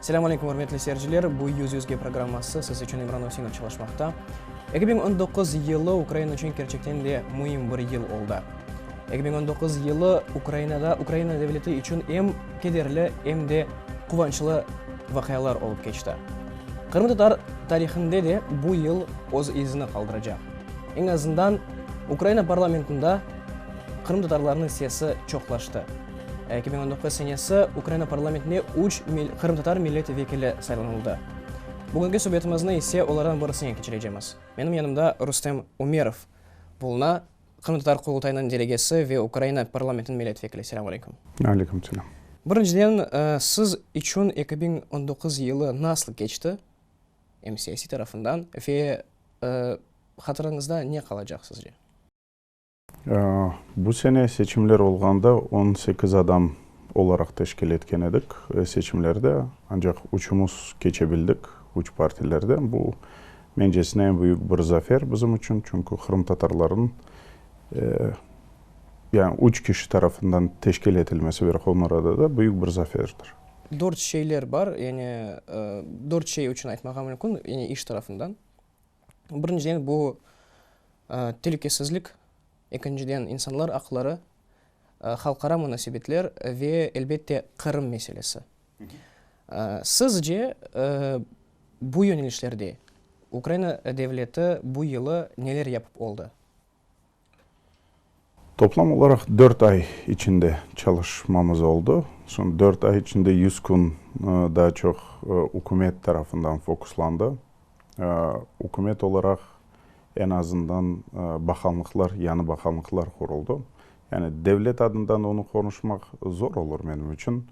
Selâm aleyküm, ürmetli seyirciler! Bu Yüz yüzge programması, siz içün İmran Üseinov çalışmaqta. 2019 yılı Ukraina içün kerçekten de müim bir yıl oldı. 2019 yılı Ukrainada, Ukraina devleti içün em kederli, em de quvançlı vaqialar olıp keçti. Qırımtatar tarihinde de bu yıl öz izini qaldıracaq. Eñ azından, Ukraina parlamentında qırımtatarlarnıñ sesi çoqlaştı. 2019 senesi Ukraina parlamentine üç qırımtatar millet vekili saylanıldı. Bugünki subetimizni ise olardan birisinen keçirecemiz. Menim yanımda Rustem Umerov buluna, Qırımtatar Qurultayınıñ delegesi ve Ukraina parlamentiniñ millet vekili. Selâm aleyküm. Aleyküm selâm. Birinciden, siz içün 2019 yılı nasıl keçti, em siyasiy tarafından, ve hatırañızda ne qalacaq sizce? Bu sene seçimler olğanda 18 adam olaraq teşkil etken edik seçimlerde, ancaq üçümiz keçebildik, üç partilerden. Bu, mencesine, eñ büyük bir zafer bizim içün, çünki qırımtatarlarnıñ, yani üç kişi tarafından teşkil etilmesi Verhovna Radada büyük bir zaferdir. Dört şeyler bar, yani dört şey içün aytmağa mümkün, yani iş tarafından. Birinciden, bu telükesizlik, ekinciden, insanlar aqları, halqara munasebetler ve, elbette, Qırım meselesi. Sizce, bu yönelişlerde Ukraina devleti bu yılı neler yapıp oldı? Toplam olaraq dört ay içinde çalışmamız oldı. Soñ dört ay içinde 100 kün daa çoq ükümet tarafından fokuslandı. Ükümet olaraq eñ azından baqanlıqlar, yañı baqanlıqlar quruldı. Yani devlet adından onı qonuşmaq zor olur menim içün.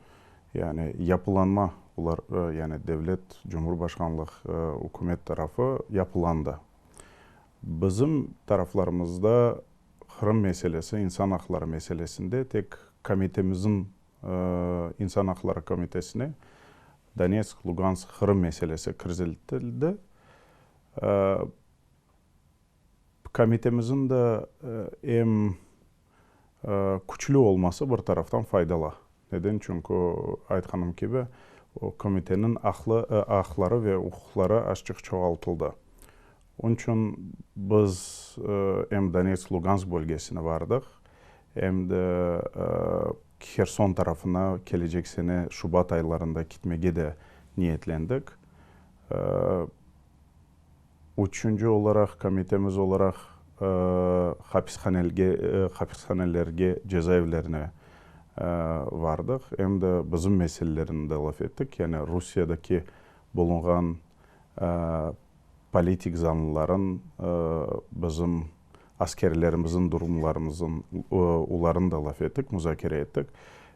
Yani yapılanma, olar, yani devlet, cumhurbaşqanlıq, ükümet tarafı yapılandı. Bizim taraflarımızda Qırım meselesi, insan aqları meselesinde tek komitemizin, İnsan aqları komitesine Donetsk, Lugansk, Qırım meselesi kirsetildi. Komitemizin de em küçlü olması bir taraftan faydalı. Neden? Çünki, aytqanım kibi, o komiteniñ aqlı, aqları ve uquqları azçıq çoğaltıldı. Onıñ içün biz em Donetsk, Lugansk bölgesine bardıq, em de Herson tarafına kelecek sene şubat aylarında kitmege de niyetlendik. Üçünci olaraq, komitemiz olaraq hapishanelerge, cezaevlerine vardıq. Em de bizim meselelerini de laf ettik. Yani Rusiyedeki bulunğan politik zanlıların, bizim askerlerimizin durumlarımızın, olarnı da laf ettik, muzakere ettik.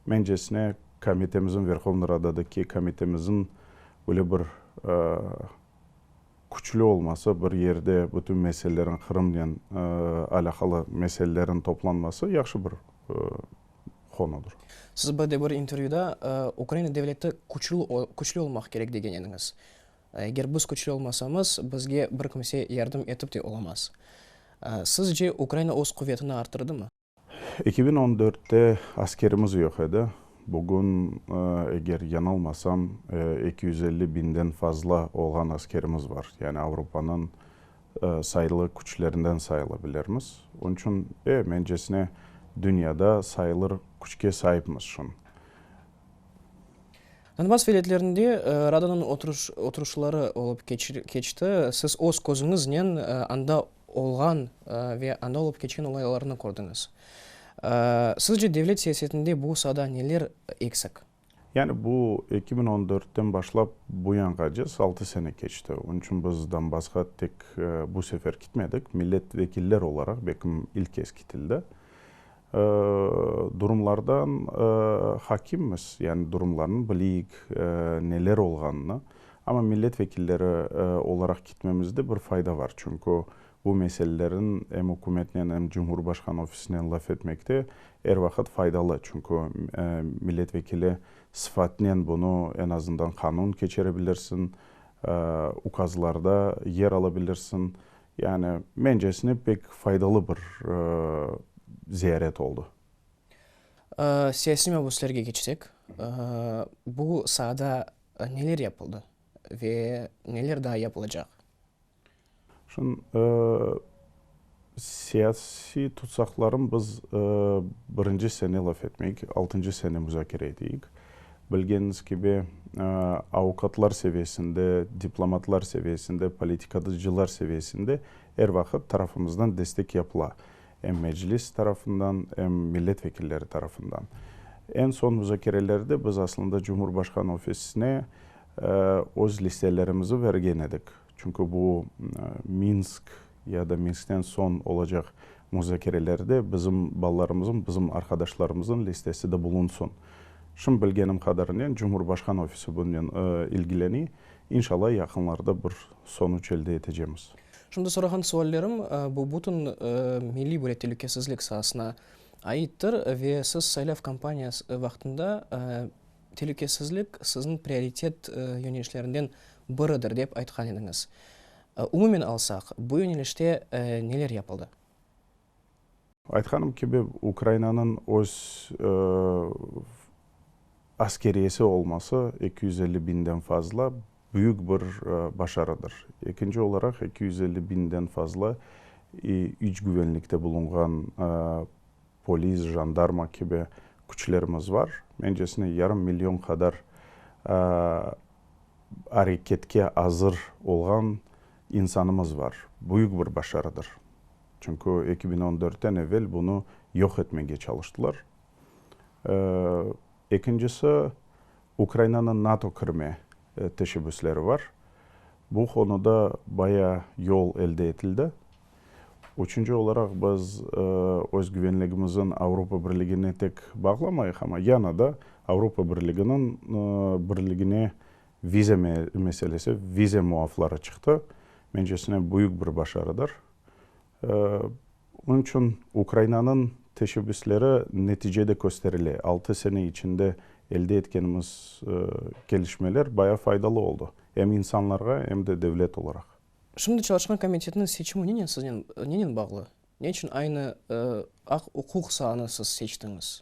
Mencesine, komitemizin, Verhovna Radadaki komitemizin öyle bir küçlü olması, bir yerde bütün meselelerin, Qırımnen alâqalı meselelerin toplanması yahşı bir qonudır. Siz bir de bir intervyuda Ukraina devleti küçlü küçlü olmaq kerek degen ediñiz. Eger biz küçlü olmasamız, bizge bir kimse yardım etip de olamaz. Sizce, Ukraina öz quvetini arttırdımı? 2014-te askerimiz yoq edi. Bugün, eger yanılmasam, 250 biñden fazla olğan askerimiz bar. Yani Avropanıñ sayılı küçlerinden sayıla bilirmiz. Onıñ içün, e, mencesine, dünyada sayılır küçke saipmiz şun. Donbass vilâyetlerinde Radanıñ oturışları olıp keçti. Siz öz közüñiznen anda olğan ve anda olıp keçken olaylarnı kördiñiz. Sizce, devlet siyasetinde bu saada neler eksik? Yani bu 2014-ten başlap bu yanğace altı sene keçti. Onıñ içün biz Donbassqa tek bu sefer kitmedik. Millet vekiller olaraq belkim ilk kez kitildi. Durumlardan hakimmiz, yani durumlarnı bileyik, neler olğanını. Amma millet vekilleri olaraq kitmemizde bir fayda var, çünki bu meselelerin em ükümetnen, em Cumhurbaşqanı ofisinen laf etmekte er vaqıt faydalı, çünki millet vekili sıfatınen bunı eñ azından qanun keçire bilirsin, ukazlarda yer ala bilirsin. Yani, mencesine, pek faydalı bir ziyaret oldı. Siyasiy mabüslerge keçsek, bu saada. neler yapıldı ve neler daa yapılacaq? Şun, siyasiy tutsaqların biz birinci sene laf etmeyik, altıncı sene muzakere eteyik. Bilgeniñiz kibi, avukatlar seviyesinde, diplomatlar seviyesinde, politikacılar seviyesinde er vaqıt tarafımızdan destek yapıla, em Meclis tarafından, em millet vekilleri tarafından. Eñ soñ muzakerelerde biz aslında Cumhurbaşqanı ofisine öz listelerimizi bergen edik. Çünki bu Minsk ya da Minskten soñ olacaq muzakerelerde bizim balalarımızın, bizim arqadaşlarımızın listesi de bulunsın. Şimdi bilgenim qadarınen Cumhurbaşqan ofisi bunen ilgilene. İnşallah, yaqınlarda bir sonuç elde etecemiz. Şimdi sorağan suallerim bu bütün milliy böyle telükesizlik saasına aittir ve siz saylav kampaniyası vaqtında telükesizlik siziñ prioritet yönelişlerinden biridir, dep aytqan ediñiz. Umumen alsaq, bu yönelişte neler yapıldı? Aytqanım kibi, Ukrainanıñ öz askeriyesi olması, 250 biñden fazla, büyük bir başarıdır. Ekinci olaraq, 250 biñden fazla iç güvenlikte bulunğan polis, jandarma kibi küçlerimiz var. Mencesine, yarım million qadar areketke azır olğan insanımız var. Büyük bir başarıdır. Çünki 2014-ten evel bunı yoq etmege çalıştılar. Ekincisi, Ukrainanıñ NATO kirme teşebbüsleri var. Bu qonuda baya yol elde etildi. Üçünci olaraq, biz öz güvenligimizni Avropa Birligine tek bağlamayıq, amma yana da Avropa Birliginiñ birligine viza meselesi, viza muafları çıqtı. Mencesine, büyük bir başarıdır. Onıñ içün Ukrainanıñ teşebbüsleri netice de kösterile. Altı sene içinde elde etkenimiz kelişmeler bayağı faydalı oldı, em insanlarğa, em de devlet olaraq. Şimdi çalışqan komitetniñ seçimi nenen siznen, nenen bağlı? Ne içün aynı aq-uquq saanı siz seçtiñiz?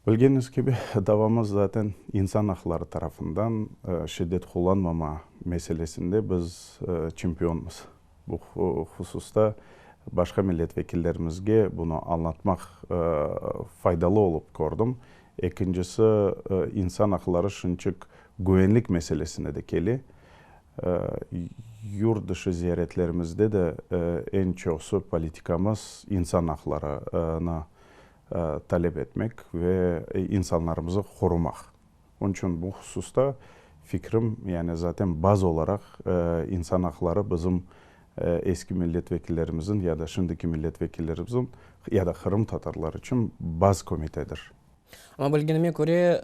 Bilgeniñiz kibi, davamız zaten insan aqları tarafından şiddet qullanmama meselesinde biz çempionmız. Bu hususta başqa millet vekillerimizge bunı añlatmaq faydalı olıp kördim. Ekincisi, insan aqları şınçıq güvenlik meselesine de kele. Yurt dışı ziyaretlerimizde de eñ çoqsu politikamız insan aqlarını talep etmek ve insanlarımızı qorumaq. Onıñ içün bu hususta fikrim, yani zaten baz olaraq insan aqları bizim eski milletvekillerimizin ya da şimdiki milletvekillerimizin ya da qırımtatarlar içün baz komitedir. Amma bilgenime köre,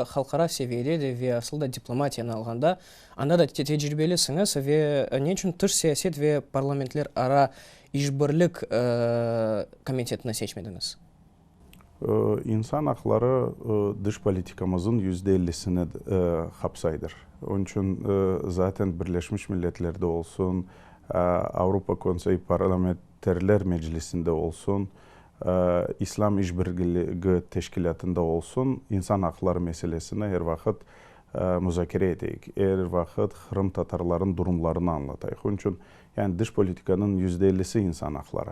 halqara seviyede de ve asıl da diplomatiyanı alğanda, anda da tecribelisiñiz ve ne içün tış siyaset ve parlamentlerara işbirlik komitetini seçmediñiz? İnsan aqları dış politikamızın %50-sini qapsaydır. Onıñ içün zaten Birleşmiş Milletlerde olsun, Avropa Konsey Parlamenterler Meclisinde olsun, İslâm İşbirligi Teşkilâtında olsun, insan aqları meselesini er vaqıt muzakere eteyik, er vaqıt qırımtatarlarnıñ durumlarını añlatayıq. Onıñ içün, yani dış politikanıñ %50-si insan aqları.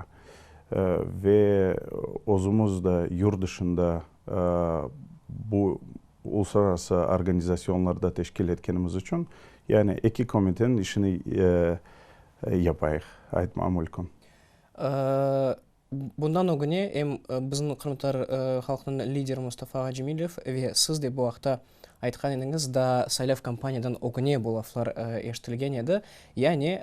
Ve özümiz de yurt dışında bu uluslararası organizasyonlarda teşkil etkenimiz içün, yani eki komiteniñ işini yapayıq, aytma mülkün. Bundan ögüne em bizim qırımtatar halqınıñ lideri Mustafa Cemilev ve siz de bu aqta aytqan ediñiz, daa saylav kampaniyadan ögüne bu laflar eşitilgen edi. Yani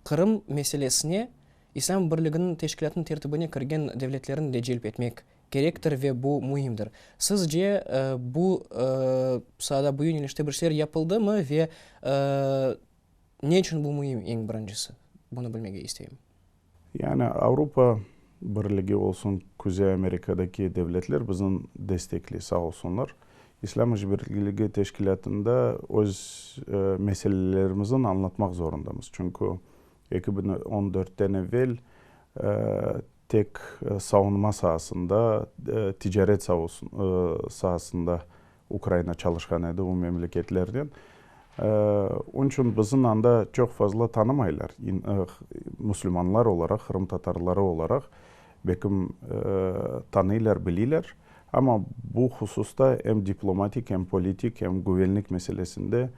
Qırım meselesine İslâm Birliginiñ teşkilâtınıñ tertibine kirgen devletlerni de celp etmek kerektir ve bu müimdir. Sizce, bu saada, bu yönelişte bir şeyler yapıldımı ve ne içün bu müim, eñ birincisi? Bunı bilmege isteyim. Yani Avropa Birligi olsun, Kuzey Amerikadaki devletler bizni destekli, sağ olsunlar. İslâm İşbirligi Teşkilâtında öz meselelerimizni añlatmaq zorundamız. Çünki 2014-ten evel tek savunma saasında, ticaret saasında. Ukraina çalışqan edi o memleketlernen. Onıñ içün bizim anda çoq fazla tanımaylar, musulmanlar olaraq, qırımtatarları olaraq, belkim, tanıylar, biliyler, amma bu hususta em diplomatik, em politik, em güvenlik meselesinde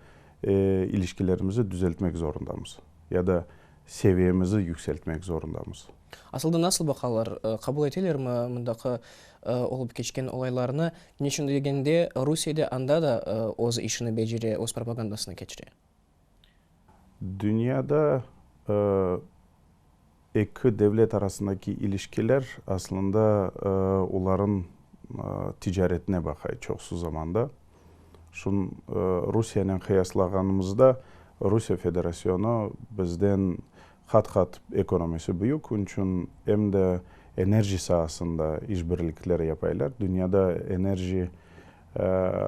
ilişkilerimizi düzeltmek zorundamız ya da seviyemizi yükseltmek zorundamız. Asılda nasıl baqalar, qabul etelermi mındaqı olıp keçken olaylarnı? Ne içün degende, Rusiye de anda da öz işini becere, öz propagandasını keçire. Dünyada eki devlet arasındaki ilişkiler aslında olarıñ ticaretine baqay çoqusı zamanda. Şun Rusiyenen qıyaslağanımızda, Rusiye Federasyonu bizden qat-qat ekonomisi büyük, onıñ içün em de enerji saasında işbirlikler yapaylar. Dünyada enerji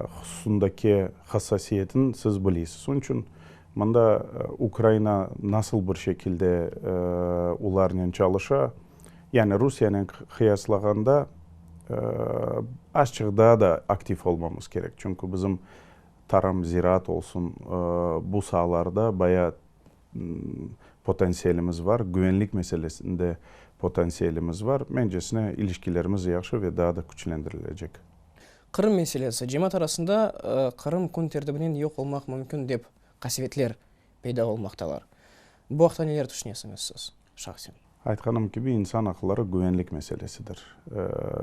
hususındaki hassasiyetini siz biliysiz. Onıñ içün mında Ukraina nasıl bir şekilde olarnen çalışa, yani Rusiyenen qıyaslağanda azçıq daa da aktiv olmamız kerek. Çünki bizim tarım, ziraat olsun, bu saalarda bayağı potansiyelimiz bar, güvenlik meselesinde potansiyelimiz bar. Mencesine, ilişkilerimiz yahşı ve daa da küçlendirilecek. Qırım meselesi. Cemaat arasında Qırım kün tertibinen yoq olmaq mümkün dep qasevetler peyda olmaqtalar. Bu aqta neler tüşünesiñiz siz, şahsen? Aytqanım kibi, insan aqları güvenlik meselesidir.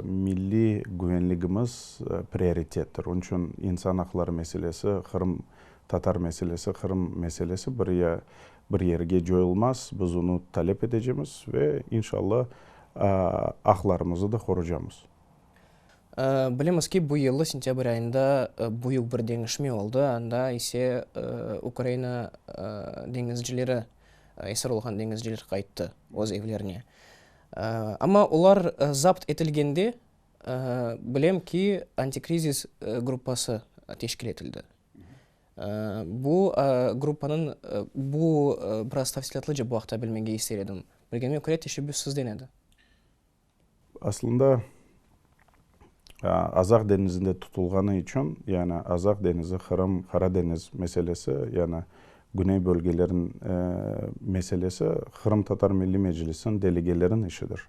Milliy güvenligimiz prioritettir. Onıñ içün insan aqları meselesi, Qırım tatar meselesi, Qırım meselesi bir bir yerge coyulmaz. Biz onı talep etecemiz ve, inşalla, aqlarımızı da qorucamız. Bilemiz ki, bu yılı sentâbr ayında büyük bir deñişme oldı, anda ise Ukraina deñizcileri, esir olğan deñizciler qayttı öz evlerine. Amma olar zapt etilgende, bilem ki, antikrizis gruppası teşkil etildi. Bu gruppanıñ, bu biraz tafsilâtlıca bu aqta bilmege ister edim. Bilgenime köre, teşebbüs sizden edi. Aslında, Azaq deñizinde tutulğanı içün, yani Azaq deñizi, Qırım, Qara deñiz meselesi, yani güney bölgelerin meselesi Qırımtatar Milliy Meclisiniñ delegelerin işidir.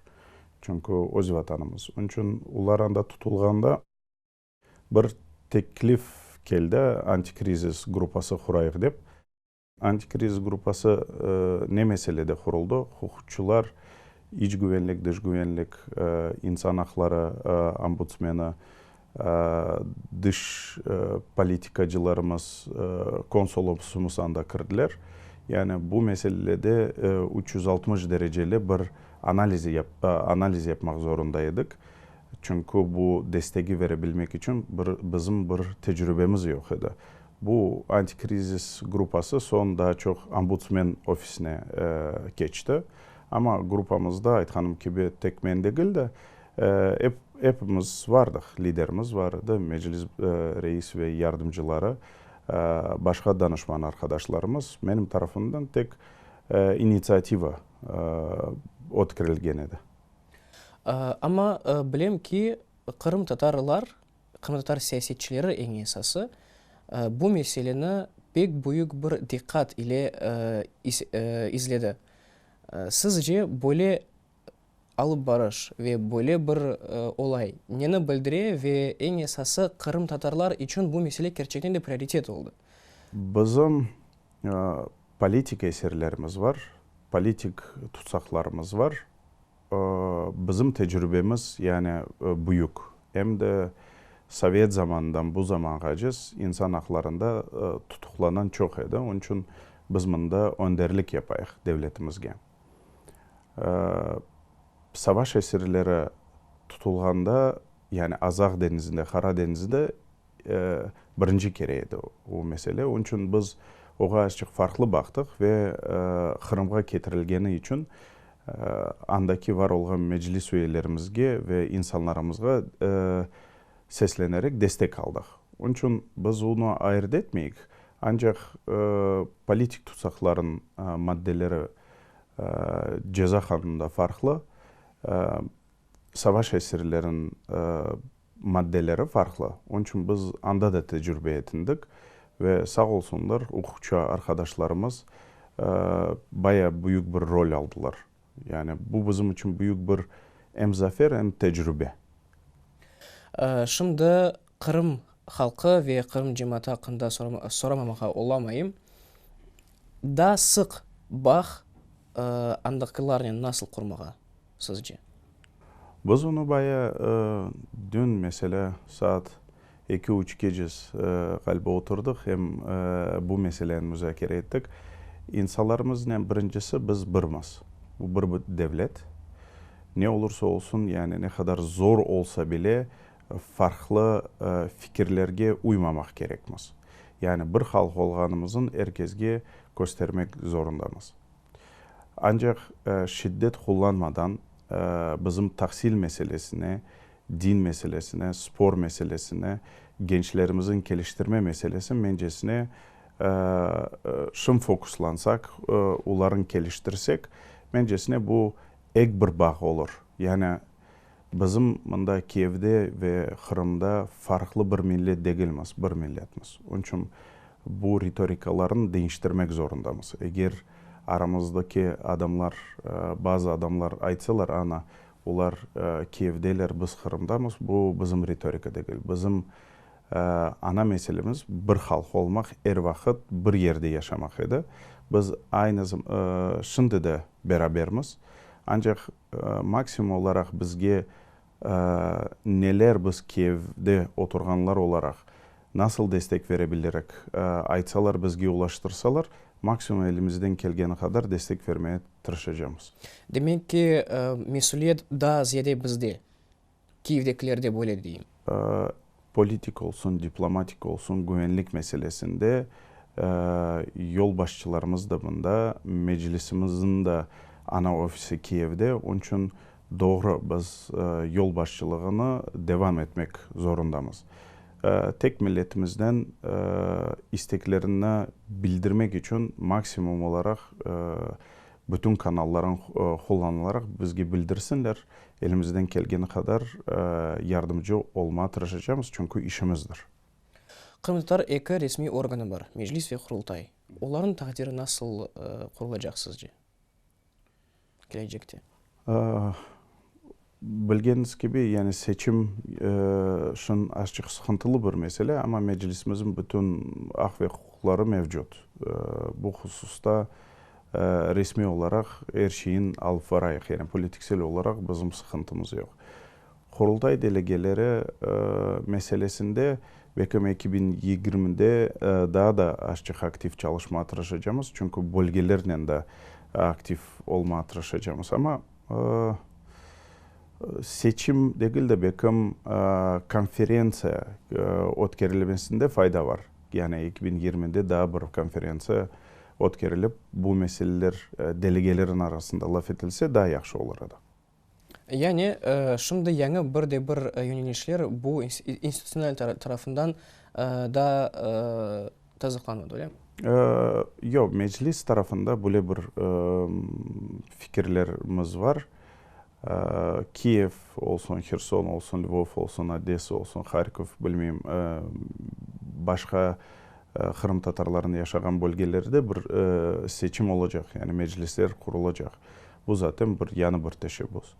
Çünki öz vatanımız. Onıñ içün olar anda tutulğanda bir teklif keldi, antikrizis gruppası qurayıq dep. Antikrizis gruppası ne meselede quruldı? Huquqçılar, iç güvenlik, dış güvenlik, insan aqları ombudsmeni, dış politikacılarımız, konsolosımız anda kirdiler. Yani bu meselede 360 dereceli bir analiz yapmaq zorunda edik. Çünki bu destegi bere bilmek içün bir bizim bir tecrübemiz yoq edi. Bu antikrizis gruppası soñ daa çoq ombudsmen ofisine keçti. Amma gruppamızda, aytqanım kibi, tek men degil de, ep epimiz vardıq, liderimiz var edi, Meclis reis ve yardımcıları, başqa danışman arqadaşlarımız. Menim tarafımdan tek initsiativa ötkerilgen edi. Amma bilem ki, qırımtatarlar, qırımtatar siyasetçileri eñ esası, bu meseleni pek büyük bir diqqat ile izledi. Sizce, böyle alıp barış ve böyle bir olay neni bildire ve eñ esası qırımtatarlar içün bu mesele kerçekten de prioritet oldı? Bizim politik eserlerimiz var, politik tutsaqlarımız var. Bizim tecrübemiz, yani, büyük. Em de sovet zamanından bu zamanğace insan aqlarında tutuqlanan çoq edi. Onıñ içün biz mında önderlik yapayıq devletimizge. Savaş esirleri tutulğanda, yani Azaq deñizinde, Qara deñizde Birinci kere edi o mesele. Onıñ içün biz oğa azçıq farqlı baqtıq ve Qırımğa ketirilgeni içün andaki var olğan meclis üyelerimizge ve insanlarımızğa seslenerek destek aldıq. Onıñ içün biz onı ayırt etmeyik, ancaq politik tutsaqlarnıñ maddeleri ceza qanunında farqlı, savaş esirleriniñ. maddeleri farqlı. Onıñ içün biz anda da tecrübe etindik ve sağ olsunlar, uquqçı arqadaşlarımız baya büyük bir rol aldılar. Yani bu bizim içün büyük bir em zafer, em tecrübe. Şimdi Qırım halqı ve Qırım cemaatı aqqında soramamağa olamayım. Daa sıq bağ andakilarnen nasıl qurmağa, sizce? Biz onı baya dün, meselâ, saat eki-üç gecesi ğaliba oturdıq, em bu meseleni muzakere ettik. İnsanlarımıznen birincisi biz birmiz. Bu bir devlet. Ne olursa olsun, yani ne qadar zor olsa bile, farqlı fikirlerge uymamaq kerekmiz. Yani bir halq olğanımızın er kesge köstermek zorundamız. Ancaq şiddet qullanmadan bizim tahsil meselesine, din meselesine, spor meselesine, gençlerimizin keliştirme meselesi mencesine şım fokuslansaq, oların keliştirsek, mencesine bu ek bir bağ olur. Yani Bizim mında Kiyevde ve Qırımda farqlı bir millet degilmiz, bir milletmiz. Onıñ içün bu ritorikalarnı deñiştirmek zorundamız. Eger aramızdaki adamlar, bazı adamlar aytsalar, ana, olar Kiyevdeler, biz Qırımdamız, bu bizim ritorika degil. Bizim ana meselemiz bir halq olmaq, er vaqıt bir yerde yaşamaq edi. Biz aynı şimdi de berabermiz, ancaq Maksimum olaraq bizge neler biz Kiyevde oturğanlar olaraq nasıl destek vere bilirik aytsalar, bizge ulaştırsalar, maksimum elimizden kelgeni qadar destek vermeye tırışacamız. Demek ki, mesüliyet daa ziyade bizde, Kiyevdekilerde böyle deyim. Politik olsun, diplomatik olsun, güvenlik meselesinde yolbaşçılarımız da mında, Meclisimizniñ de ana ofisi Kiyevde, onıñ içün doğru biz yolbaşçılığını devam etmek zorundamız. Tek milletimizden isteklerini bildirmek içün maksimum olaraq bütün kanalların qullanılaraq bizge bildirsinler, elimizden kelgeni qadar yardımcı olmağa tırışacamız, çünki işimizdir. Qırımtatar eki resmiy organı bar, Meclis ve Qurultay. Olarnıñ taqdiri nasıl qurulacaq sizce kelecekte? Bilgeniñiz kibi, yani seçim şın azçıq sıqıntılı bir mesele, amma Meclisimizin bütün aq ve huquqları mevcut. Bu hususta resmiy olaraq er şeyin alıp varayıq, yani politiksel olaraq bizim sıqıntımız yoq. Qurultay delegeleri meselesinde belkim 2020-de daa da azçıq aktiv çalışmağa tırışacamız, çünki bölgelernen de aktiv olmağa tırışacamız. Amma Seçim degil de, belkim, konferentsiya ötkerilmesinde fayda bar. Yani 2020-de daa bir konferentsiya ötkerilip, bu meseleler delegelerin arasında laf etilse, daa yahşı olur edi. Yani, şimdi yañı bir de bir yönelişler bu institutsional tarafından daa tasdıqlanmadı, öyle mi? Yoq, Meclis tarafında böyle bir fikirlerimiz var. Kiyev olsun, Herson olsun, Lvov olsun, Odessa olsun, Harkov, bilmeyim, başqa qırımtatarlarnıñ yaşağan bölgelerde bir seçim olacaq, yani meclisler qurulacaq. Bu zaten bir yañı bir teşebbüs.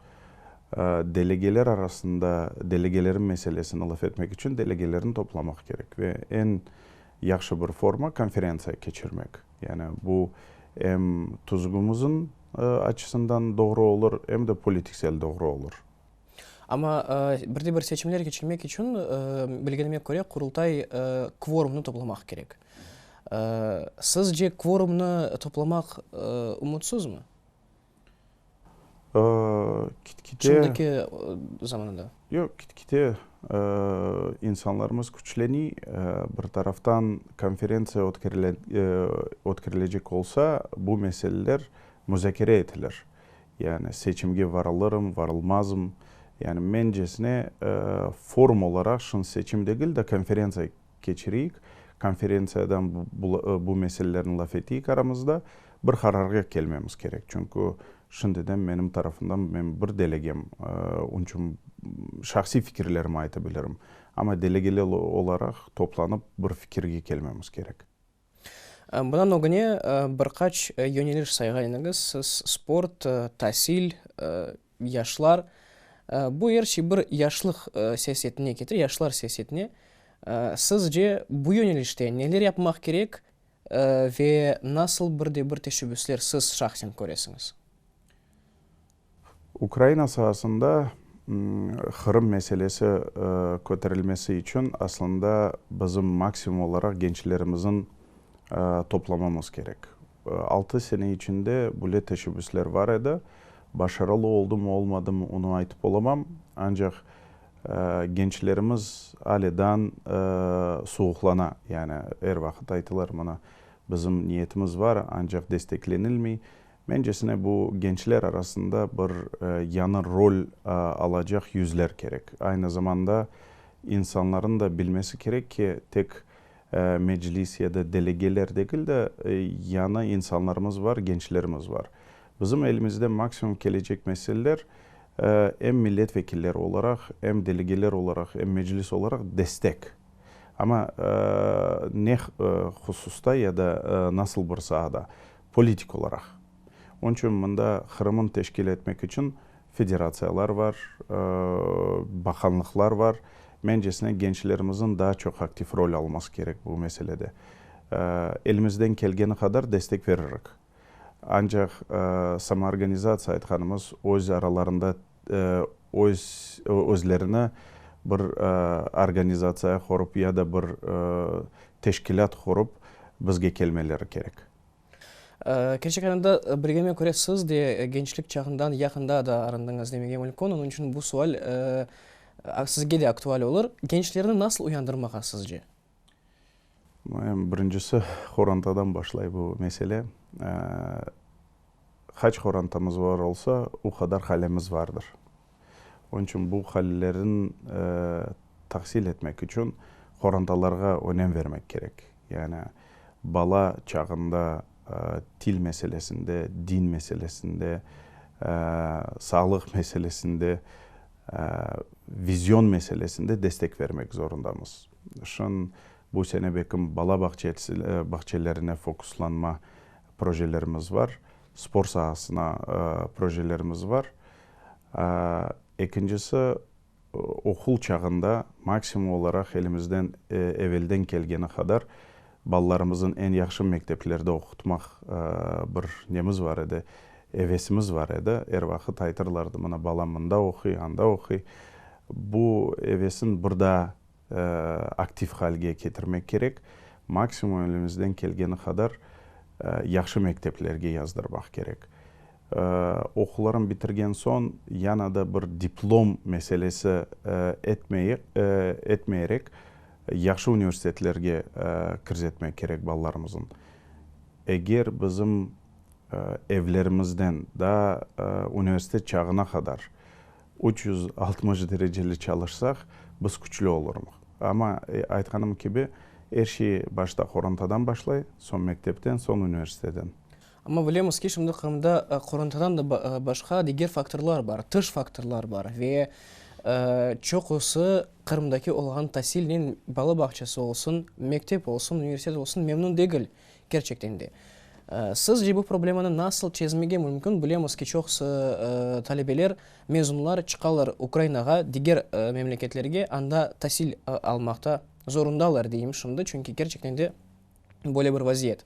Delegeler arasında delegelerin meselesini laf etmek içün delegelerni toplamaq kerek ve eñ yahşı bir forma konferentsiya keçirmek. Yani bu em tüzgümizin açısından doğru olur, em de politiksel doğru olur. Amma bir de bir seçimler keçirmek içün, bilgenime köre, Qurultay kvorumnı toplamaq kerek. Sizce kvorumnı toplamaq ümütsizmi? Kit-kite. Şimdiki zamanada. Yoq, kit-kite insanlarımız küçleniy. Bir taraftan konferentsiya ötkerilecek olsa, bu meseleler muzakere etilir. Yani seçimge varılırım, varılmazım. Yani mencesine forum olaraq şın seçim degil de konferentsiya keçireyik, konferentsiyadan bu meselelerni laf eteyik aramızda, bir qararğa kelmemiz kerek. Çünki Şimdiden menim tarafımdan, men bir delegem, onıñ içün şahsiy fikirlerimi ayta bilirim. Amma delegeler olaraq toplanıp bir fikirge kelmemiz kerek. Bundan ögüne bir qaç yöneliş sayğan ediñiz, siz, sport, tasil, yaşlar. Bu er şey bir yaşlıq siyasetine ketire, yaşlar siyasetine. Sizce, bu yönelişte neler yapmaq kerek ve nasıl bir de bir teşebbüsler siz şahsen köresiñiz? Ukraina saasında Qırım meselesi köterilmesi içün aslında bizim maksimum olaraq gençlerimizin toplamamız kerek. Altı sene içinde böyle teşebbüsler bar edi. Başarılı oldumı, olmadımı, onı aytıp olamam. Ancaq gençlerimiz alâ suvuqlana. Yani er vaqıt aytılar, mına, bizim niyetimiz bar, ancaq desteklenilmey. Mencesine, bu gençler arasında bir yañı rol alacaq yüzler kerek. Aynı zamanda insanların da bilmesi kerek ki, tek Meclis ya da delegeler degil de, yañı insanlarımız bar, gençlerimiz bar. Bizim elimizde maksimum kelecek meseleler em millet vekilleri olaraq, em delegeler olaraq, em Meclis olaraq destek. Amma ne hususta ya da nasıl bir saada? Politik olaraq. Onıñ içün mında Qırımın teşkil etmek içün federatsiyalar bar, baqanlıqlar bar. Mencesine, gençlerimizniñ daa çoq aktiv rol alması kerek bu meselede. Elimizden kelgeni qadar destek veririk. Ancaq samoorganizatsiya aytqanımız, öz aralarında öz özlerini bir organizatsiya qurıp ya da bir teşkilât qurıp bizge kelmeleri kerek. Kerçek anında, bilgenime köre, siz de gençlik çağından yaqında da arındıñız demege mümkün. Onıñ içün bu sual sizge de aktual olur. Gençlerni nasıl uyandırmağa sizce? Birincisi, qorantadan başlay bu mesele. Qaç qorantamız bar olsa, o qadar halemiz vardır. Onıñ içün bu halelerin tahsil etmek içün qorantalarğa önem vermek kerek. Yani bala çağında til meselesinde, din meselesinde, sağlıq meselesinde, vizyon meselesinde destek vermek zorundamız. Şın bu sene belkim bala bağçelerine fokuslanma projelerimiz bar, spor saasına projelerimiz bar. Ekincisi, oqul çağında maksimum olaraq elimizden evelden kelgeni qadar balalarımıznıñ eñ yahşı mekteplerde oqutmaq bir nemiz bar edi, evesimiz bar edi. Er vaqıt aytırlardı, mına balam mında oquy, anda oquy. Bu evesin bir daa aktiv halge ketirmek kerek. Maksimum elimizden kelgeni qadar yahşı mekteplerge yazdırmaq kerek. Oqularını bitirgen soñ yana da bir diplom meselesi etmeyerek yahşı universitetlerge kirsetmek kerek balalarımıznı. Eger bizim evlerimizden daa universitet çağına qadar 360 dereceli çalışsaq, biz küçlü olurmıq. Amma, aytqanım kibi, er şey başta qorantadan başlay, soñ mektepten, soñ universiteden. Amma bilemiz ki, şimdi Qırımda qorantadan da başqa diger faktorlar bar, tış faktorlar bar ve çoqusı Qırımdaki olğan tasilnen, bala bağçası olsun, mektep olsun, universitet olsun, memnün degil kerçekten de. Sizce bu problemanı nasıl çezmege mümkün? Bilemiz ki, çoqusı talebeler, mezunlar çıqalar Ukrainağa, diger memleketlerge, anda tasil almaqta zorundalar, deyim şimdi, çünki kerçekten de böyle bir vaziyet.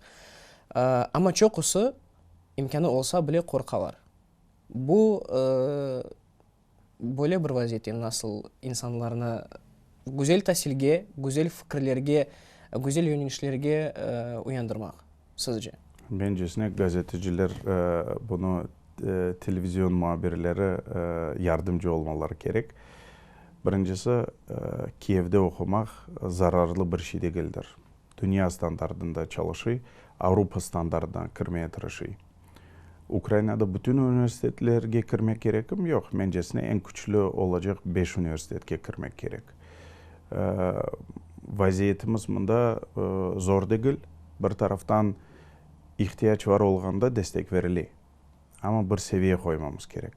Amma çoqusı imkânı olsa bile qorqalar. Bu böyle bir vaziyette nasıl insanlarnı güzel tasilge, güzel fikirlerge, güzel yönelişlerge uyandırmaq, sizce? Mencesine, gazeteciler bunı, televizion muabirleri yardımcı olmaları kerek. Birincisi, Kiyevde oqumaq zararlı bir şey degildir. Dünya standartında çalışıy, Avropa standartına kirmeye tırışıy. Ukrainada bütün universitetlerge kirmek kerekmi? Yoq, mencesine, eñ küçlü olacaq beş universitetke kirmek kerek. Vaziyetimiz mında zor degil. Bir taraftan, ihtiyac bar olğanda destek berile. Amma bir seviye qoymamız kerek.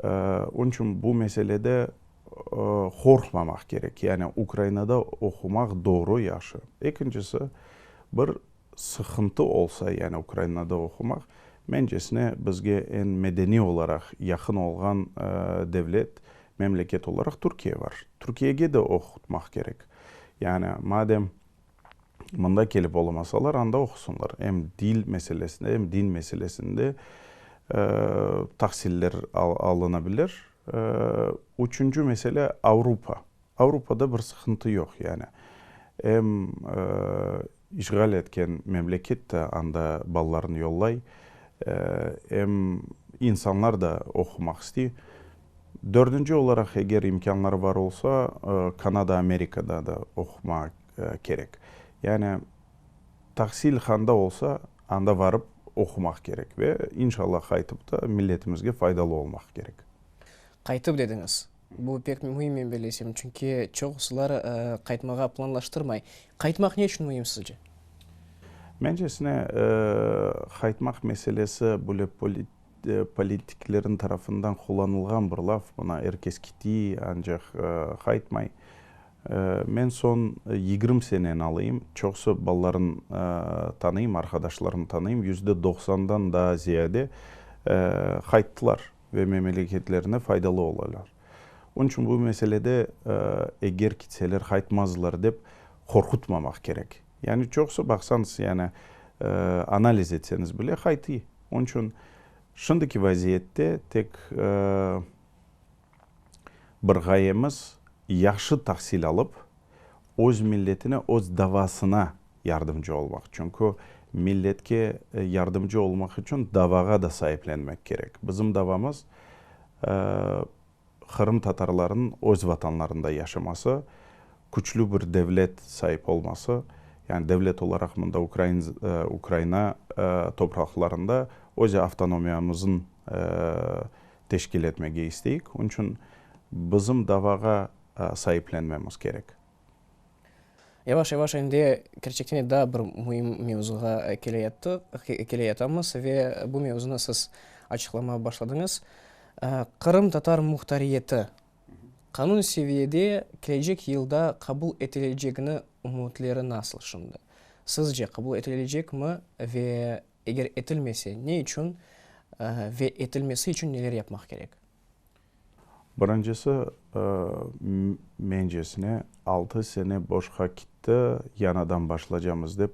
Onıñ içün bu meselede qorqmamaq kerek. Yani Ukrainada oqumaq doğru, yahşı. Ekincisi, bir sıqıntı olsa, yani Ukrainada oqumaq, mencesine, bizge eñ medeniy olaraq yaqın olğan devlet, memleket olaraq Türkiye bar. Türkiyege de oqutmaq kerek. Yani madem mında kelip olamasalar, anda oqusınlar. Em dil meselesinde, em din meselesinde tahsiller alına bilir. Üçünci mesele, Avropa. Avropada bir sıqıntı yoq, yani em işğal etken memleket de anda balalarını yollay, em insanlar da oqumaq istey. Dördünci olaraq, eger imkânları bar olsa, Kanada, Amerikada da oqumaq kerek. Yani tahsil qanda olsa, anda varıp oqumaq kerek ve inşallah qaytıp da milletimizge faydalı olmaq kerek. Qaytıp dediñiz. Bu pek müim, men bellesem, çünki çoqusılar qaytmağa planlaştırmay. Qaytmaq ne içün müim sizce? Mencesine, qaytmaq meselesi böyle politiklerin tarafından qullanılğan bir laf. Mına, er kes kiti, ancaq qaytmay. Men soñ 20 seneni alayım, çoqusı balaların tanıyım, arqadaşlarımnı tanıyım, yüzde doqsandan daa ziyade qayttılar. Ve memeleketlerine faydalı olalar. Onıñ içün bu meselede eger kitseler qaytmazlar dep qorqutmamaq kerek. Yani çoqusı baqsañız, yani analiz etseñiz bile qaytıy. Onıñ içün şimdiki vaziyette tek bir ğayemiz yahşı tahsil alıp, öz milletine, öz davasına yardımcı olmaq. Çünki milletke yardımcı olmaq içün davağa da saiplenmek kerek. Bizim davamız, qırımtatarlarnıñ öz vatanlarında yaşaması, küçlü bir devlet saip olması, yani devlet olaraq mında Ukraina topraqlarında öz avtonomiyamıznı teşkil etmege isteyik. Onıñ içün bizim davağa saiplenmemiz kerek. Yavaş-yavaş endi kerçekten de daa bir müim mevzuğa keleyattıq, keleyatamız ve bu mevzunı siz açıqlamağa başladıñız. Qırımtatar muhtariyeti qanun seviyede kelecek yılda qabul etilecegini ümütleri nasıl şimdi? Sizce qabul etilecekmi ve eger etilmese ne içün ve etilmesi içün neler yapmaq kerek? Birincisi, mencesine, altı sene boşqa kitti, yañıdan başlacamız dep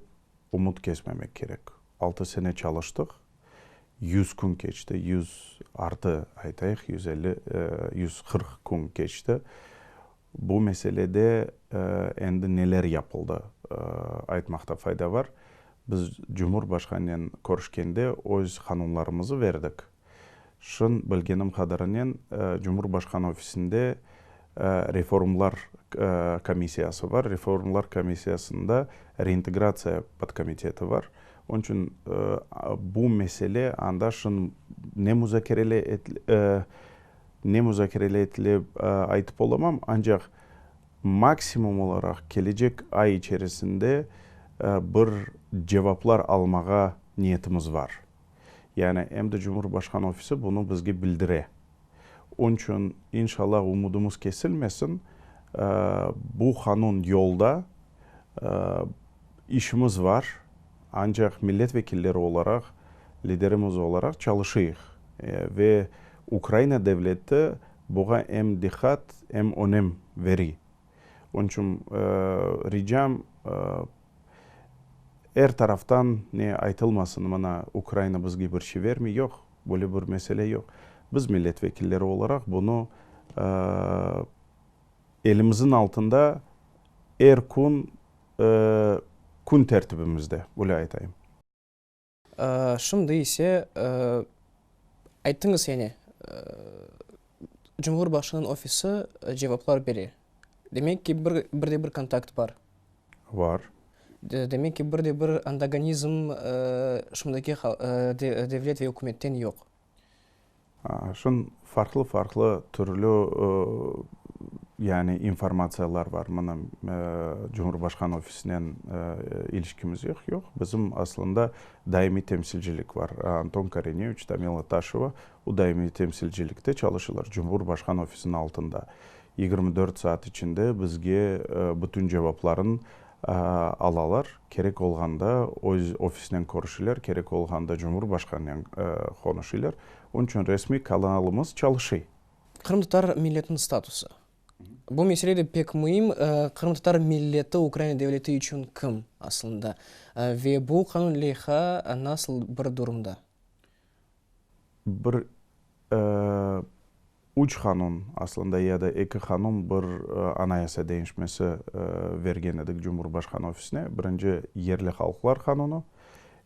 ümüt kesmemek kerek. Altı sene çalıştıq, 100 kün keçti, 100 artı aytayıq, 150, 140 kün keçti. Bu meselede endi neler yapıldı aytmaqta fayda bar. Biz Cumhurbaşqanınen körüşkende öz qanunlarımızı berdik. Şın bilgenim qadarınen Cumhurbaşqanı ofisinde reformlar komissiyası bar. Reformlar komissiyasında reintegratsiya podkomiteti bar. Onıñ içün bu mesele anda şın ne muzakerele ne muzakerele etile aytıp olamam, ancaq maksimum olaraq kelecek ay içerisinde bir cevaplar almağa niyetimiz bar. Yani em de Cumhurbaşqanı ofisi bunı bizge bildire. Onıñ içün, inşallah, ümüdimiz kesilmesin, bu qanun yolda, işimiz var, ancaq millet vekilleri olaraq, liderimiz olaraq çalışıyıq ve Ukraina devleti buğa em diqqat, em önem bere. Onıñ içün ricam, er taraftan ne aytılmasın, mına Ukraina bizge bir şey vermey, yoq, böyle bir mesele yoq. Biz millet vekilleri olaraq bunı elimizniñ altında er kün kün tertibimizde, böyle aytayım. Şimdi ise ayttıñız yani, Cumhurbaşınıñ ofisi cevaplar bere. Demek ki, bir de bir kontakt bar. Bar. Demek ki, bir de bir antagonizm şimdiki devlet ve ükümetten yoq. Şun farqlı-farqlı türlü. Yani informatsiyalar bar, mına Cumhurbaşqan ofisinen ilişkimiz yoq, yoq. Bizim aslında daimiy temsilcilik bar. Anton Korineviç, Tamila Taşeva o daimiy temsilcilikte çalışırlar, Cumhurbaşqan ofisiniñ altında. 24 saat içinde bizge bütün cevapların alalar. Kerek olğanda öz ofisnen körüşiler, kerek olğanda Cumhurbaşqanınen qonuşılar. Onıñ içün resmiy kanalımız çalışıy. Qırımtatar milletiniñ statusı. Bu mesele de pek müim. Qırımtatar milleti Ukraina devleti içün kim aslında? Ve bu qanun leyha nasıl bir durumda? Bir üç qanun aslında ya da eki qanun bir anayasa deñişmesi bergen edik Cumhurbaşqanı ofisine. Birinci yerli halqlar qanunı,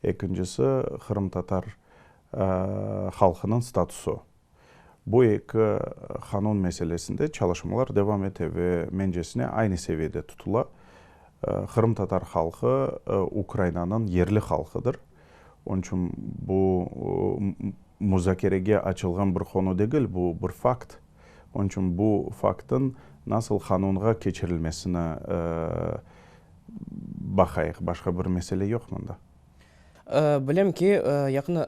ekincisi qırımtatar halqınıñ statusı. Bu eki qanun meselesinde çalışmalar devam ete ve mencesine aynı seviyede tutula. Qırımtatar halqı Ukrainanıñ yerli halqıdır. Onıñ içün bu muzakerege açılğan bir qonu degil, bu bir fakt. Onıñ içün bu faktın nasıl qanunğa keçirilmesini baqayıq, başqa bir mesele yoq mında. Bilem ki, yaqın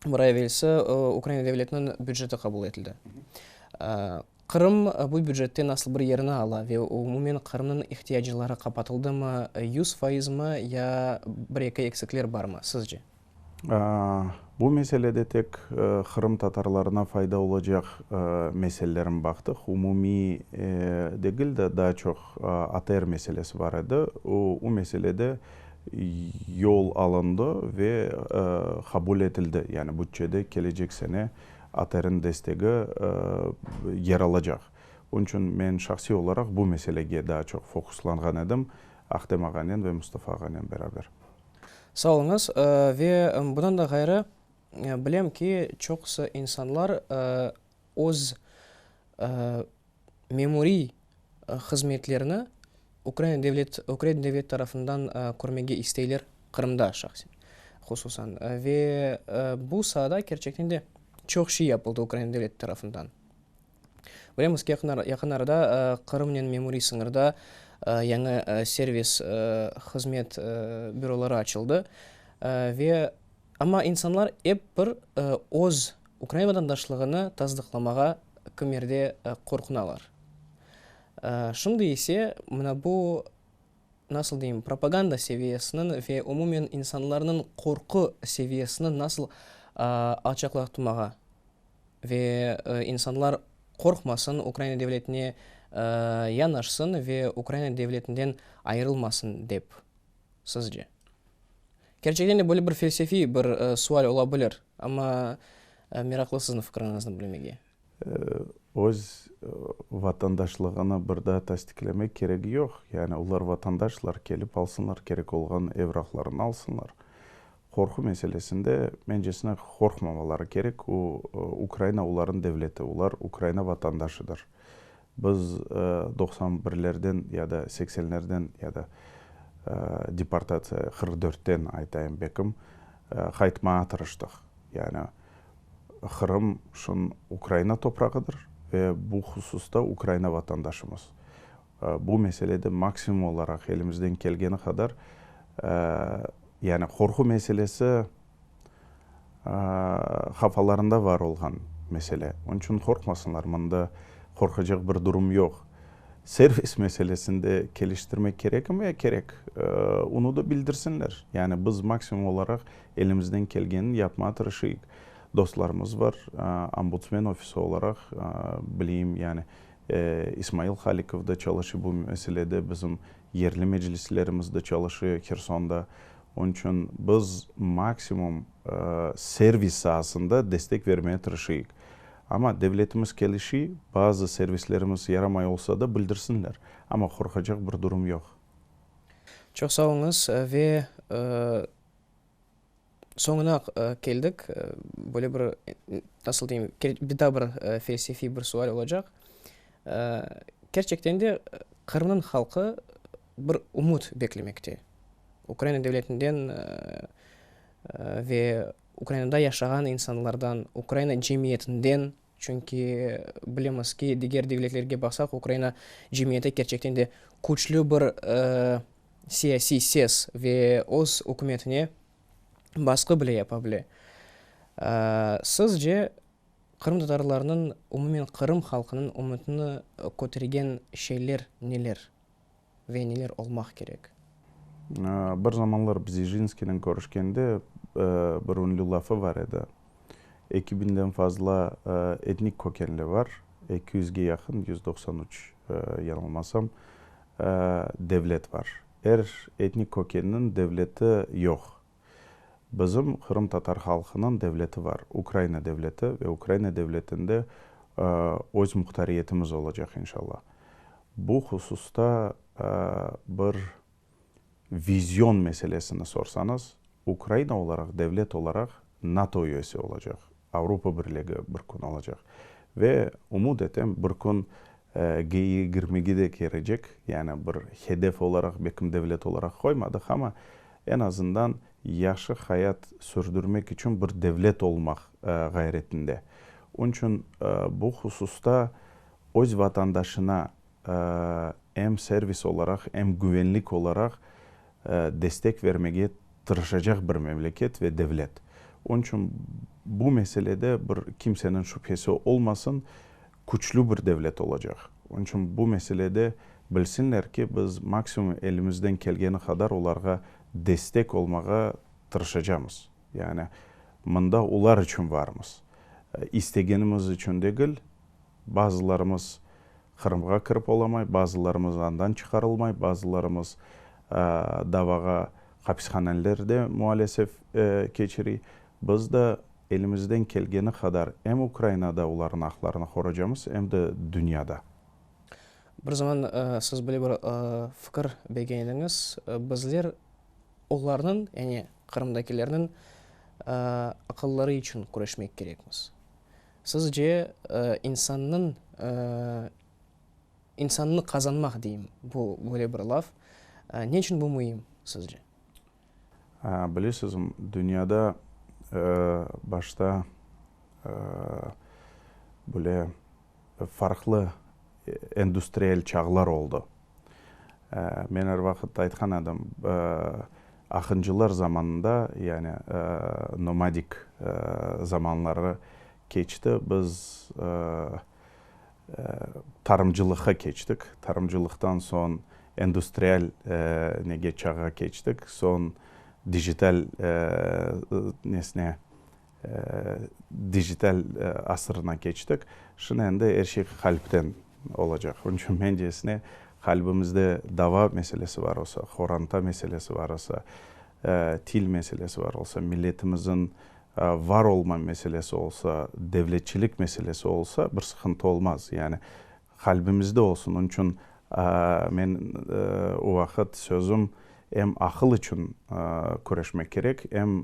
Bir ay evelsi Ukraina devletiniñ büceti qabul etildi. Qırım bu bücette nasıl bir yerini ala ve umumen Qırımnıñ ihtiyacları qapatıldımı, 100%mı ya bir-eki eksikler barmı, sizce? Bu meselede tek qırımtatarlarına fayda olacaq meselelerin baqtıq. Umumiy degil de, daa çoq ATR meselesi bar edi. O meselede yol alındı ve qabul etildi, yani bütçede kelecek sene ATRniñ destegi yer alacaq. Onıñ içün men şahsiy olaraq bu meselege daa çoq fokuslanğan edim, Ahtem ağanen ve Mustafa ağanen beraber. Sağ oluñız. Ve bundan da ğayrı, bilem ki, çoqusı insanlar öz memuriy hızmetlerni Ukraina devlet Ukraina devlet tarafından körmege isteyler, Qırımda şahsen, hususan. Ve bu saada kerçekten de çoq şey yapıldı Ukraina devleti tarafından. Bilemiz ki, yaqın arada Qırımnen memuriy sıñırda yañı servis hızmet büroları açıldı. Ve amma insanlar ep bir öz Ukraina vatandaşlığını tasdıqlamağa kimerde qorqunalar. Şimdi ise mına bu, nasıl deyim, propaganda seviyesiniñ ve umumen insanlarnıñ qorqu seviyesini nasıl alçaqlatmağa ve insanlar qorqmasın, Ukraina devletine yanaşsın ve Ukraina devletinden ayırılmasın dep, sizce? Kerçekten de böyle bir felsefiy bir sual ola bilir, amma meraqlı siziñ fikriñizni bilmege. Öz vatandaşlığını bir daa tasdiklemek keregi yoq. Yani olar vatandaşlar, kelip alsınlar, kerek olğan evraqlarını alsınlar. Qorqu meselesinde, mencesine, qorqmamaları kerek. O, Ukraina olarnıñ devleti, olar Ukraina vatandaşıdır. Biz 91-lerden ya da seksenlerden ya da deportatsiya 44-ten aytayım bekim, qaytmağa tırıştıq. Yani Qırım şun Ukraina toprağıdır ve bu hususta Ukraina vatandaşımız. Bu meselede maksimum olaraq elimizden kelgeni qadar, yani qorqu meselesi qafalarında bar olğan mesele. Onıñ içün qorqmasınlar, mında qorqacaq bir durum yoq. Servis meselesinde keliştirmek kerekmi? Kerek. Onı da bildirsinler. Yani biz maksimum olaraq elimizden kelgenini yapmağa tırışıyıq. Dostlarımız bar, ombudsmen ofisi olaraq, bileyim, yani İsmail Halikov da çalışı bu meselede, bizim yerli meclislerimiz de çalışı Hersonda. Onıñ içün biz maksimum servis saasında destek vermege tırışıyıq. Amma devletimiz kelişi, bazı servislerimiz yaramay olsa da bildirsinler. Amma qorqacaq bir durum yoq. Çoq sağ oluñız ve Soñuna keldik. Böyle bir, nasıl deyim, bir daa bir felsefiy bir sual olacaq. Kerçekten de Qırımnıñ halqı bir ümüt beklemekte. Ukraina devletinden ve Ukrainada yaşağan insanlardan, Ukraina cemiyetinden. Çünki bilemiz ki, diger devletlerge baqsaq, Ukraina cemiyeti kerçekten de küçlü bir siyasiy ses ve öz ükümetine basqı bile yapa bile. Sizce, qırımtatarlarnıñ, umumen Qırım halqınıñ ümütini kötergen şeyler neler ve neler olmaq kerek? Bir zamanlar Bzejinskiynen körüşkende bir ünlü lafı bar edi, Eki biñden fazla etnik kökenli bar, eki yüzge yaqın, 193 yanılmasam, devlet bar. Er etnik kökenniñ devleti yoq. Bizim qırımtatar halqınıñ devleti bar, Ukraina devleti ve Ukraina devletinde öz muhtariyetimiz olacaq, inşallah. Bu hususta bir vizyon meselesini sorsañız, Ukraina olaraq, devlet olaraq NATO üyesi olacaq, Avropa Birligi bir kün olacaq. Ve ümüt etem, bir kün G20-ge de kirecek, yani bir hedef olaraq, belkim devlet olaraq qoymadıq, amma eñ azından yahşı hayat sürdürmek içün bir devlet olmaq ğayretinde. Onıñ içün bu hususta öz vatandaşına em servis olaraq, em güvenlik olaraq destek vermege tırışacaq bir memleket ve devlet. Onıñ içün bu meselede bir kimseniñ şübhesi olmasın, küçlü bir devlet olacaq. Onıñ içün bu meselede bilsinler ki, biz maksimum elimizden kelgeni qadar olarğa destek olmağa tırışacamız. Yani mında olar içün varmız. İstegenimiz içün degil, Bazılarımız Qırımğa kirip olamay, bazılarımız andan çıqarılmay, bazılarımız davağa hapishanelerde mualesef keçiriy. Biz de elimizden kelgeni qadar em Ukrainada olarnıñ aqlarını qoracamız, em de dünyada. Bir zaman siz böyle bir fikir bergen ediñiz, bizler olarnıñ, yani Qırımdakilerniñ aqılları içün küreşmek kerekmiz. Sizce, insannıñ, insannı qazanmaq deyim, bu böyle bir laf, ne içün bu müim, sizce? Bilesiz, dünyada başta böyle farqlı endustrial çağlar oldı. Men er vaqıt aytqan edim, aqıncılar zamanında, yani nomadik zamanları keçti, biz tarımcılıqqa keçtik, tarımcılıqtan soñ endustrial nege çağğa keçtik, soñ dijital nesine dijital asırına keçtik. Şimdi endi er şey qalpten olacaq. Onıñ içün mencesine qalbimizde dava meselesi bar olsa, qoranta meselesi bar olsa, til meselesi bar olsa, milletimizniñ var olma meselesi olsa, devletçilik meselesi olsa, bir sıqıntı olmaz. Yani Qalbimizde olsun. Onıñ içün men o vaqıt sözüm em aqıl içün küreşmek kerek, em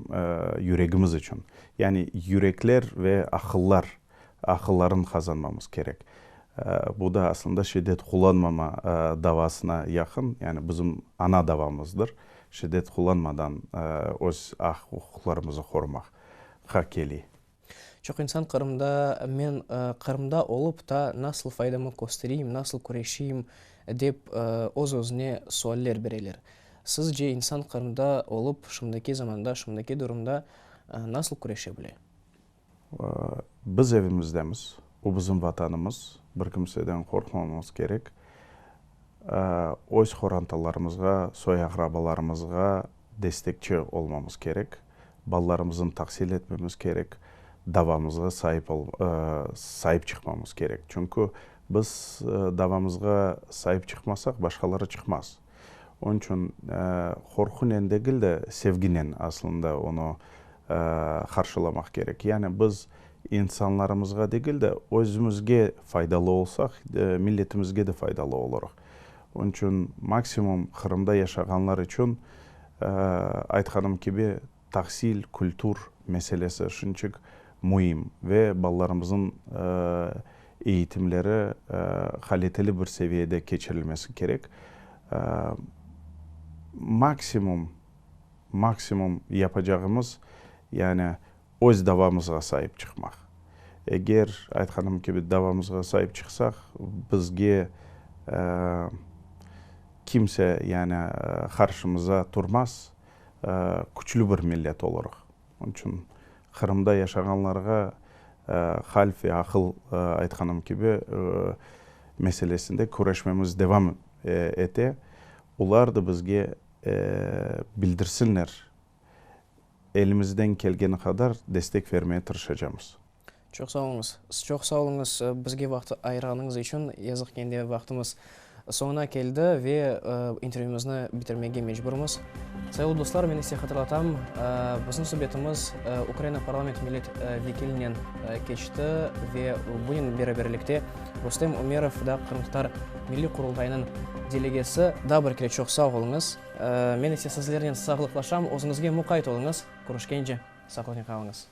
yüregimiz içün. Yani yürekler ve aqıllar, aqılların qazanmamız kerek. Bu da aslında şiddet qullanmama davasına yaqın, yani bizim ana davamızdır, şiddet qullanmadan öz aq-uquqlarımızı qorumaqqa keliy. Çoq insan Qırımda, men Qırımda olıp ta nasıl faydamı köstereyim, nasıl küreşeyim, dep öz-özüne sualler bereler. Sizce, insan Qırımda olıp, şimdiki zamanda, şimdiki durumda nasıl küreşe bile? Biz evimizdemiz, bu bizim Vatanımız, bir kimseden qorqmamamız kerek. Öz qorantalarımızğa, soy-aqrabalarımızğa destekçi olmamız kerek, balalarımıznı tahsil etmemiz kerek, davamızğa saip saip çıqmamız kerek. Çünki biz davamızğa saip çıqmasaq, başqaları çıqmaz. Onıñ içün qorqunen degil de, sevginen aslında onı qarşılamaq kerek. Yani biz insanlarımızğa degil de, özümizge faydalı olsaq, milletimizge de faydalı olurıq. Onıñ içün maksimum Qırımda yaşağanlar içün, aytqanım kibi, tahsil, kültür meselesi şunçik müim ve balalarımıznıñ eğitimleri qaliteli bir seviyede keçirilmesi kerek. Maksimum, maksimum yapacağımız, yani öz davamızğa saip çıqmaq. Eger, aytqanım kibi, davamızğa saip çıqsaq, bizge kimse, yani, qarşımıza turmaz, küçlü bir millet olurıq. Onıñ içün Qırımda yaşağanlarğa qalp ve aqıl, aytqanım kibi, meselesinde küreşmemiz devam ete. Olar da bizge bildirsinler, elimizden kelgeni qadar destek vermeye tırışacamız. Çoq sağ oluñız. Çoq sağ oluñız bizge vaqıt ayırğanıñız içün. Yazıq ki, endi vaqtımız soñuna keldi ve intervyümüzni bitirmege mecburmız. Sayılı dostlar, men ise hatırlatam, bizim subetimiz Ukraina parlament millet vekilinen keçti ve bunen beraberlikte Rustem Umerov da Qırımtatar Milliy Qurultayınıñ delegesi. Daa bir kere çoq sağ oluñız. Men ise sizlernen sağlıqlaşam. Özüñizge muqayt oluñız. Körüşkence, sağlıqnen qalıñız.